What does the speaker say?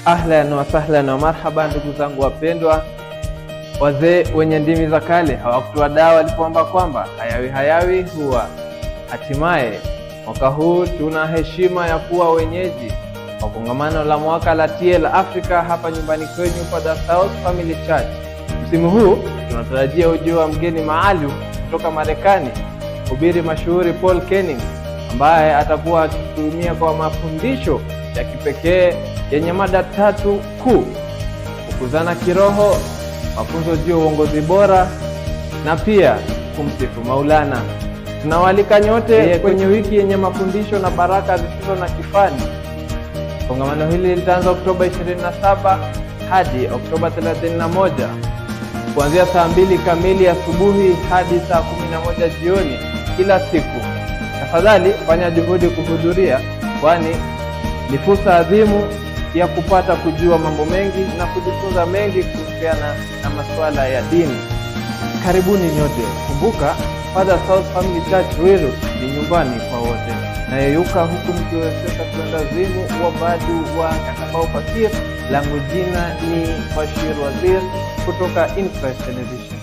Ahlan wa sahlan wa marhaba, ndugu zangu wapendwa. Wazee wenye ndimi za kale hawakutoa dawa walipoomba kwamba hayawi hayawi huwa. Hatimaye mwaka huu tuna heshima ya kuwa wenyeji wa kongamano la mwaka la TL Africa hapa nyumbani kwenyu Father South Family Church. Msimu huu tunatarajia ujio wa mgeni maalum kutoka Marekani, mhubiri mashuhuri Paul Kenning, ambaye atakuwa akituhudumia kwa mafundisho ya kipekee yenye mada tatu kuu: kukuzana kiroho, mafunzo juu ya uongozi bora na pia kumsifu Maulana. Tunawaalika nyote kwenye wiki yenye mafundisho na baraka zisizo na kifani. Kongamano hili litaanza Oktoba 27 hadi Oktoba 31 kuanzia saa 2 kamili asubuhi hadi saa 11 jioni kila siku. Tafadhali fanya juhudi kuhudhuria, kwani ni fursa adhimu ya kupata kujua mambo mengi na kujifunza mengi kuhusiana na masuala ya dini. Karibuni nyote. Kumbuka, Father South Family Church Ruiru ni nyumbani kwa wote. Nayeyuka huku mkiwezesha kwenda zimu wa badu wa Kakabau Fakir. Langu jina ni Bashir Wazir kutoka Inquest Television.